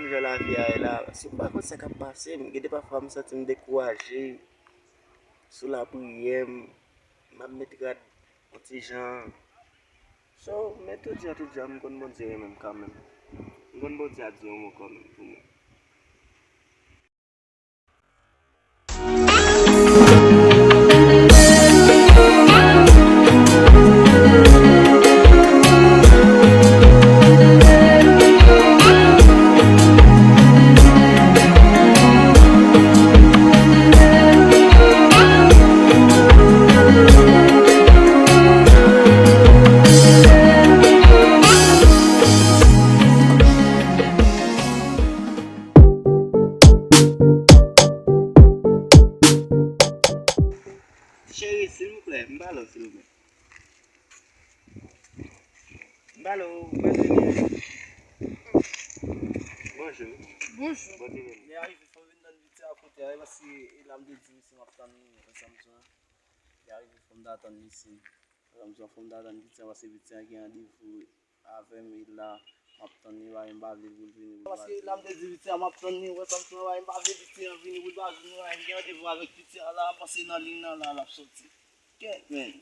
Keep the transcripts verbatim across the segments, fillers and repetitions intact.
Jan lavi a ye la, si m pa konn sa k ap pase m, gen de pafwa m santi m dekouraje. Sou lapriyè, m, m ap met rad yon ti jan. So, men tout jan, tout jan, m konn Bondye renmen m kanmenm. M konn Bondye ap di yon mo kanmenm pou mwen. Cheri, silvouplè, m pale w, silvouplè. M pale w, mwen vini. Bonjou. Bonjou. Bondye beni. Li arive, fò m vin tann Viti a kote a, paske e la m te di misye m ap tann li, wè sa m bezwen. Li arive, fò m ta tann misye. Wè sa m bezwen, fò m ta tann Viti a, paske Viti a gen randevou avè m, e la, m ap tann li, paske m pa vle pou l vini pou l pa jwenn. Paske la m te di Viti a, m ap tann li, wè sa m bezwen, paske m pa vle Viti a vini pou l pa jwenn, paske m gen randevou avèk Viti a la, m panse nan liy nan la, l ap soti. Kèt, men.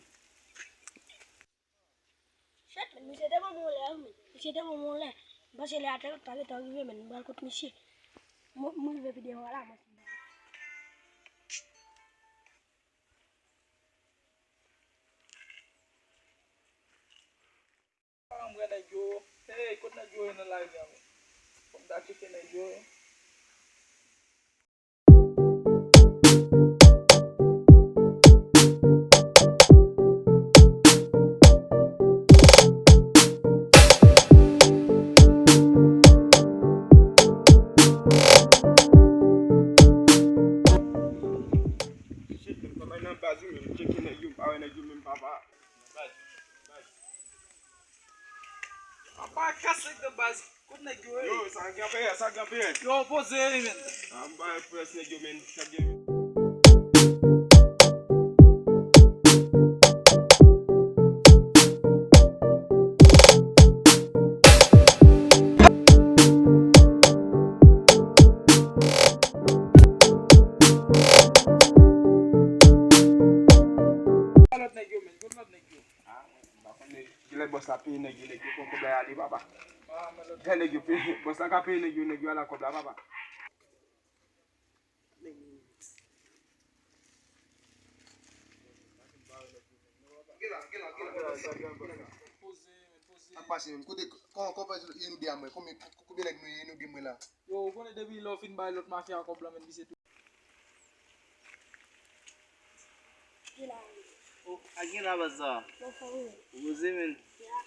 Shit, men, misye te ban m yon lè, wi, men. Misye te ban m yon lè. M panse lè a te, ta gentan rive, men. M pral kot misye. M, m rive pi devan la, mwen. M wè nèg yo. Hey, kot nèg yo ye nan lari a, men? Fò m ta tcheke nèg yo. Shit, men, kòman nan baz yo, men, m tcheke nèg yo, m pa wè nèg yo menm, papa. Baz, baz. Papa kase de baz. Kot nèg yo ye? Yo, sa gen anpil, sa gen anpil. Yo, poze, men. Ah, m pa wè près nèg yo, men. Sa gen. Lòt nèg yo, men. Kot lòt nèg yo? Ah, m pa konnen. Genlè bòs la peye nèg yo, nèg yo pran kòb la y ale, papa. Genlè nèg yo peye, bòs la ka peye nèg yo, nèg yo al ak kòb la, papa. Poze, men, poze. Sa k pase menm? Kote, kòman, kòman nou de a mwen? Konbyen, konbyen nèg nou ye, nou de mwen la? Yo, ou konnen depi lè w fin bay lòt mafya a kòb la, men, misye tou. Gen la, wi. Oh, a gen la baz sa. Bon, fò wi. Ou poze, men. Ya.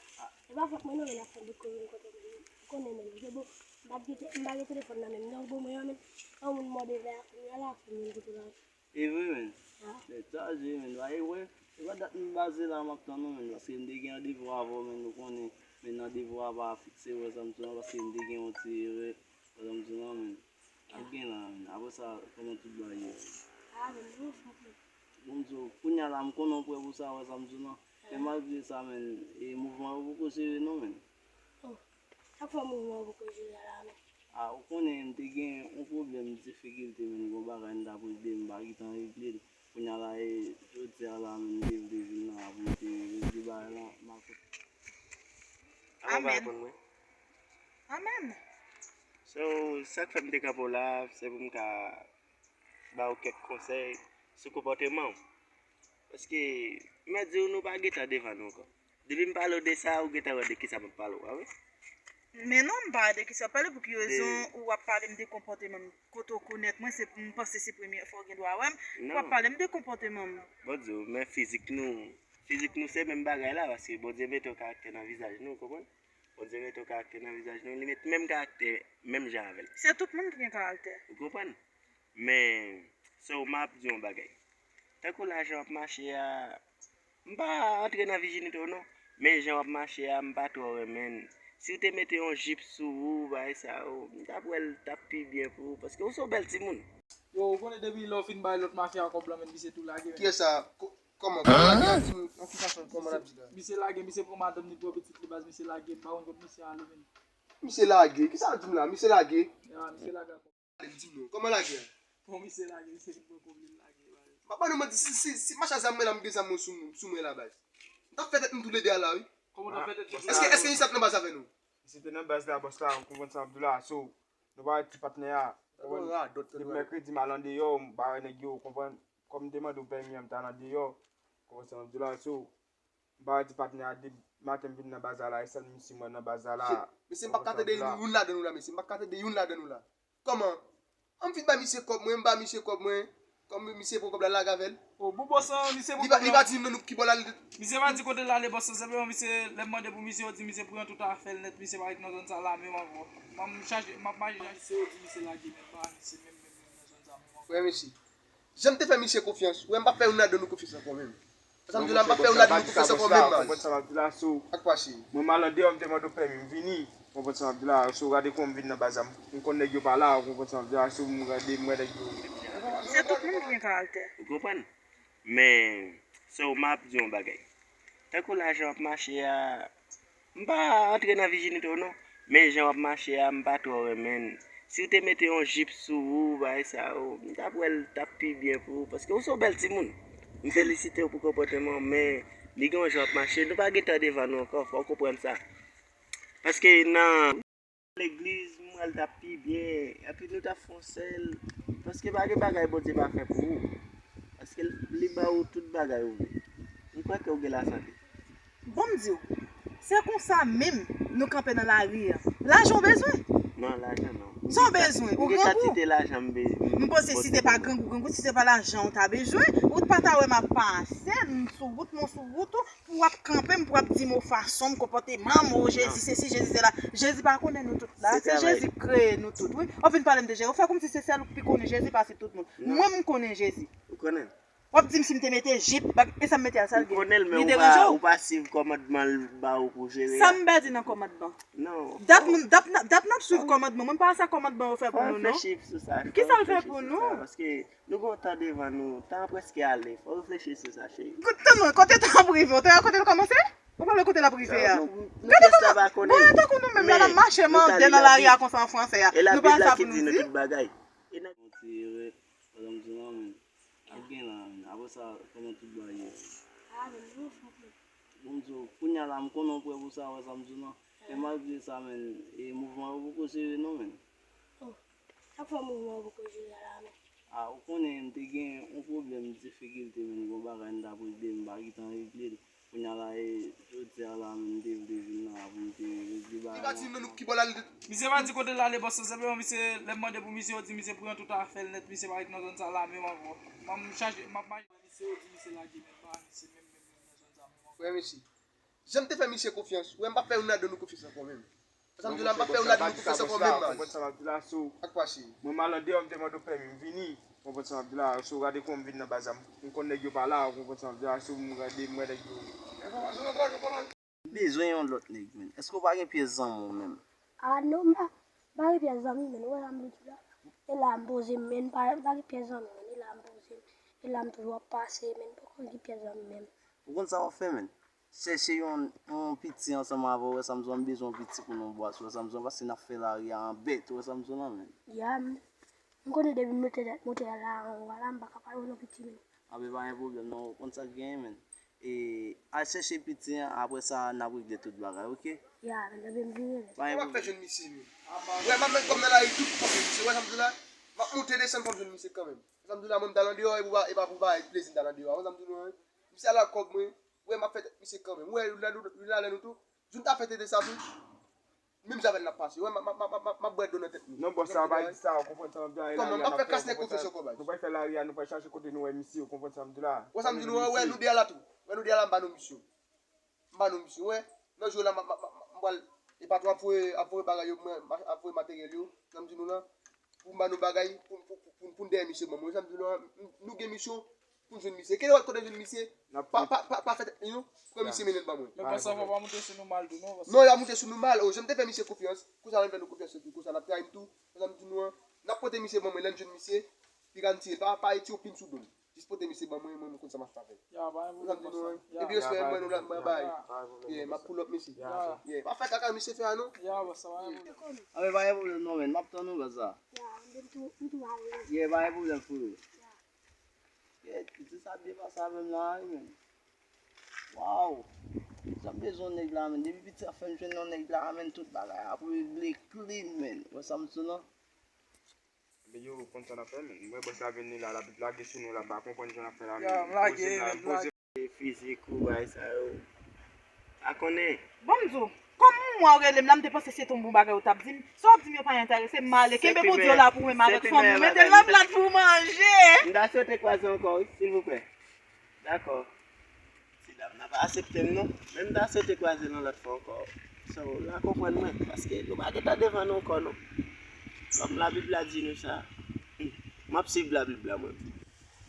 E pa fòt mwen non, men ap fè dekouvri kote m ye. Ou konnen, men. Se bon, m pa gen te-, m pa gen telefòn nan men m. Donk, bon, mwen, men, yon moun mòde vè a, kounye a la, pou moun kote la. E vre, men. Ya. Nèg chaje, men. Ba, e wè, e pa dat m baze la, m ap tann ou, men. Paske m te gen randevou avè w, men, ou konnen, men randevou a pa fikse, wè sa m di w, paske m te gen yon ti erè, wè sa m di w, men. Ap gen la, men. Apre sa, kòman tout bagay ye? Ah, men, nou fòk, men. Bon, m di w, kounye a la, m konnen w prè pou sa, wè sa m di w, non. Men malgre sa, men, e mouvman yo poko jere, non, men. Oh, sa k fè mouvman yo poko jere a la, men? Ah, ou konnen, m te gen yon pwoblèm difikilte, men, gon bagay m t ap regle, m pa gentan regle l. Kounye a la, e jodi a la, men, m te vle vin la, pou m te regle bagay la, m ap. Amèn. Amèn. So, sa k fè m te kanpe w la, se pou m ka ba w kèk konsèy sou konpòteman w. Paske, m mèt di w, nou pa gentan devan nou ankò. Depi m pale w de sa, ou gentan wè de kisa m ap pale w, pa vre? Men non, m pa wè de kisa w ap pale, pou ki rezon ou ap pale m de konpòteman m? Kote w konèt mwen, se, m panse se premye fwa w gen dwa wè m. Ou ap pale m de konpòteman m. Bon, di w, men fizik nou, fizik nou se menm bagay la, paske Bondye mete yon karaktè nan vizaj nou, ou konprann? Bondye mete yon karaktè nan vizaj nou, li met menm karaktè, menm jan avè l. Se tout moun ki gen karaktè. Ou konprann? Men, so, m ap di yon bagay. Tankou la jan w ap mache a, m pa antre nan vijinite w non, men jan w ap mache a, m pa twò renmen l. Si w te mete yon jip sou ou, bagay sa yo, m t ap wè l t ap pi byen pou ou, paske ou se yon bèl timoun. Yo, ou konnen depi lè w fin bay lòt mafya a kòb la, men misye tou lage, men. Kiyès sa? Ko-, kòman? Kòman lage a? Di m, yon ki fason, kòman l ap di la? Misye lage, misye pran madanm ni twò pitit li, baz, misye lage, m pa konn kot misye ale, men. Misye lage. Kisa w di m la? Misye lage. Ya, misye lage. Di m non. Kòman lage a? Bon, misye lage, misye gen pwoblèm lage, baz. M ap ban nou manti, si, si, si m achte zam mwen la, m gen zam mwen sou, sou mwen la, baz. M t ap fè tèt nou toulede a la, wi. Kòman w t ap fè tèt nou? Èske, èske Isaac nan baz avè nou? Misye te nan baz la, bòs la, ou konprann sa m ap di w la. So, nou pa wè ti patnè a. Depi mèkredi m al andeyò, m pa wè nèg yo, ou konprann? Kòm m te mande w pèmi an, m t al andeyò. Ou konprann sa m ap di w la? So, m pa wè ti patnè a, depi maten m vin nan baz la, la, e sèl misye m wè nan baz la, la. Mesye, m p ap ka tande youn ladan nou la, mesye. M p ap ka tande youn ladan nou la. Kòman? An m fin ba misye kòb mwen, m ba misye kòb mwen. Kòm misye pran kòb la, l lage avè l. O, bon bòs lan, misye pran kòb la. Li pa di m nan nou ki bò l al. Misye pa di kote l ale, bòs lan. Senpleman, misye, lè m mande pou misye, yo di misye pran tout afè l nèt, misye pa ret nan zòn sa la menm ankò. M ap chache, m ap mache chache. Misye, yo di misye lage, men m pa misye menm, menm, menm nan zòn sa menm ankò. Frè, mesye. Jan m te fè misye konfyans, ou wè m p ap fè youn ladan nou konfyans ankò menm. Sa m di w la, m p ap fè youn ladan nou konfyans ankò menm, baz. Ak pase. Mwen m al andeyò, m te mande w pèmi, m vini. Ou konprann sa m ap di w la? So, gade kòman m vin nan baz la, m konn nèg yo pa la, ou konprann sa m ap di w la? So, m gade, m wè nèg yo. Se tout moun ki gen karaktè. Ou konprann? Men, so, m ap di w yon bagay. Tankou lajan w ap mache a, m pa antre nan vijinite w non, men jan w ap mache a, m pa twò renmen l. Si w te mete yon jip sou ou, bagay sa yo, m t ap wè l t ap pi byen pou ou, paske ou se yon bèl timoun. M felisite w pou konpòteman w, men li gen yon jan w ap mache, nou pa gen tan devan nou ankò, fò w konprann sa. Paske nan legliz, m wè l t ap pi byen, epi nou t ap fè yon sèl, paske pa gen bagay Bondye pa fè pou ou, paske li ba ou tout bagay ou vle. M kwè ke w gen lasante. Bon, m di w, se konsa menm nou kanpe nan lari a. Lajan w bezwen? Non, lajan non. Sa w bezwen? Ou grangou? M gen kantite lajan m bezwen. M panse si se pa grangou, grangou, si se pa lajan w ta bezwen, ou t pa ta wè m ap pase, m sou wout, mwen sou wout ou, pou w ap kanpe m, pou w ap di m, o, fason m, konpòteman m, o, Jezi sesi, Jezi sela. Jezi pa konnen nou tout la. Se Jezi k kreye nou tout, wi. W ap vin pale m de Jezi. Ou fè kòmsi se sèl ou k pi konnen Jezi pase tout moun. Mwen, m konnen Jezi. Ou konnen l? W ap di m si m te mete jip, bag, e sa m mete a, sa l gen? M konnen l, men ou pa, ou pa swiv kòmandman l ba ou pou jere a. Sa m pèdi nan kòmandman? Non. Dat m, dat, dat n ap swiv kòmandman. Mwen, pa sa kòmandman yo fè pou nou, non. Fò w reflechi sou sa. Kisa l fè pou nou? Paske nou gen yon tan devan nou. Tan an prèske ale. Fò w reflechi sou sa, cheri. Kote tan mwen, kote tan ap rive? Ou te wè kote l kòmanse? Ou pa wè kote l ap rive a? Gade kòman, bon, tankou nou menm la, n ap mache mande nan lari a konsa an fransè a. Nou pa wè sa pou nou di? Yon ti erè, pandan m di w la, men. Ap gen la, men. Apre sa, kòman tout bagay ye? Ah, men, nou fou, men. Bon, m di w, kounye a la, m konnen w prè pou sa, wè sa m di w lan. Men malgre sa, men, e mouvman yo poko jere non, men. Oh, sa k fè mouvman yo poko jere a la, men? Ah, ou konnen, m te gen yon pwoblèm difikilte, men, gon bagay m t ap regle, m pa gentan regle l. Kounye a la, e, jodi a la, men, m te vle vin la pou m te regle bagay la. Li pa di m nan nou ki bò l al. Misye pa di kote l ale, bòs lan. Senpleman, misye, lè m mande pou misye, yo di misye pran tout afè l nèt, misye pa ret nan zòn sa la menm ankò. M ap chache, m ap mache. Misye, yo di misye lage, men m pa misye menm, menm, menm nan zòn sa menm ankò. Frè, mesye. Jan m te fè misye konfyans, ou wè m p ap fè youn ladan nou konfyans ankò menm. Sa m di w la, m p ap fè youn ladan nou konfyans ankò menm, baz. Ak pase. Mwen m al andeyò, m te mande w pèmi, m vini. Ou konprann sa m ap di w la? So, gade kòman m vin nan baz la, m konn nèg yo pa la, ou konprann sa m ap di w la? So, m gade, m wè nèg yo. M bezwen yon lòt nèg, men. Èske w pa gen pyès zanmi w menm? Ah, non, m pa, m pa gen pyès zanmi, men. Ou wè sa m vle di w la? E la m poze m, men. M pa, m pa gen pyès zanmi, men. E la m poze m. E la m toujou ap pase, men. M poko gen pyès zanmi menm. Ou konn sa w ap fè, men? Chèche yon, yon piti ansanm avè w, wè sa m di w, m bezwen yon piti pou nou bwase, wè sa m di w, paske n ap fè lari a an bèt, wè sa m di w la, men. Ya, m, m konnen depi m monte, monte la, anwo a la, m pa ka pa jwenn yon piti, men. Anben, pa gen pwoblèm, non, ou konn sa k genyen, men. E, al chèche piti an, apre sa, n ap regle tout bagay, oke? Ya, men, anben, m vini, men. Pa gen pwoblèm. Ou ap fè jwenn misye, men. Wè, m ap met kòm nan lari tout kote, misye, wè sa m di w la? M ap monte desann, fò m jwenn misye kanmenm. Wè sa m di w la, mwen, m t al andeyò, e pou ba, e pa pou bay plezi m t al andeyò a, wè sa m di w la, men. Misye al ak kòb mwen, wè, m ap fè tèt misye kanmenm. Wè, youn nan nou, youn nan nou tou, jou n ta fè tete sa tou, menm jan avè l n ap pase. Wè, m ap, m ap, m ap, m ap, m ap bwè dlo nan tèt nou. Non, bòs, sa pa di sa, ou konprann sa m ap di w la? Kòman? M ap fè kras nèg konfyans ankò, baz. Nou pral fè lari a, nou pral chache kote nou wè misye, ou konprann sa m di w la? Wè sa m di nou an, wè, nou de a la tou. Wè, nou de a la, m ba nou misye. M ba nou misye, wè. Nan jou la, m ap, m ap, m ap, m pral, e patwon ap voye, ap voye bagay yo, mwen, ap voye materyèl yo, jan m di nou la, pou m ba nou bagay, pou, pou, pou, pou, pou n dèyè misye ban mwen. Jan m di nou la, nou gen misyon, pou n jwenn misye. Kenbe kote n jwenn misye, pa, pa, pa, pa fè tèt nou, pran misye mennen l ban mwen. Men bòs sa fò pa moute sou nou mal tou non, bòs. Non, y ap moute sou nou mal. O, jan m te fè misye konfyans, konsa l fè nou konfyans tou, konsa l ap trayi m tou. Konsa m di nou an, n ap pote misye ban mwen, lè n jwenn misye, li ka n tiye, pa, pa retire yon pin sou do l. Pote misye ban mwen, mwen, mwen konn sa m ap fè avè l. Ya, pa gen pwoblèm, bòs la. Ya. Epi respè mwen, nou la, bye bye. Yeah, m ap pull up misye. Yeah. Yeah, pa fè kaka misye fè a non. Ya, bòs la, pa gen pwoblèm. A, men pa gen pwoblèm non, men. M ap tann ou, bòs la. Yeah, m tou, m tou ale. Yeah, pa gen pwoblèm, frero. Yeah, ti sa ap depase avè m la, wi, men. Waw. Jan m bezwen nèg la, men. Depi piti a fè m jwenn yon nèg la, men, tout bagay ap regle clean, men. Wè sa m di w non? Men yo konn sa n ap fè, men. Mwen bòs la vin li la, l ap lage sou nou la, pa konprann jan n ap fè la, men. Yo, m lage, men, m lage. Fizik ou bagay sa yo. A konnen. Bon, m di w, kòm mwen w rele m la, m te panse se t on bon bagay ou t ap di m. Sa w ap di m yo pa enterese m, m ale. Kenbe pou di w la pou mwen, m avèk fanmi w. Mete l nan plat pou w manje. M ta swete kwaze ankò, wi, silvouplè. Dakò. Ti dam nan pa aksepte m non. Men m ta swete kwaze l yon lòt fwa ankò. So, la konprann mwen, paske nou pa gentan devan nou ankò non. Kòm Labib la di nou sa, hmm, m ap swiv Labib la mwen.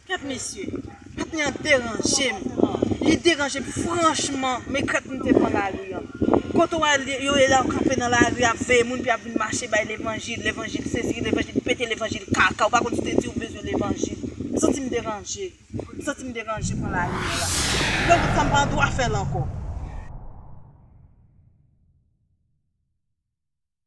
Kèt mesye, patnè an deranje m. Li deranje m franchman, men kèt m te pran lari an. Kote w al yo ye la, w kanpe nan lari ap veye moun, pi ap vin mache bay levanjil, levanjil sesi, levanjil pete, levanjil kaka, w pa konn si te di w bezwen levanjil. M santi m deranje. M santi m deranje pran lari an la. Lè w konn sa m pa an dwa fè l ankò.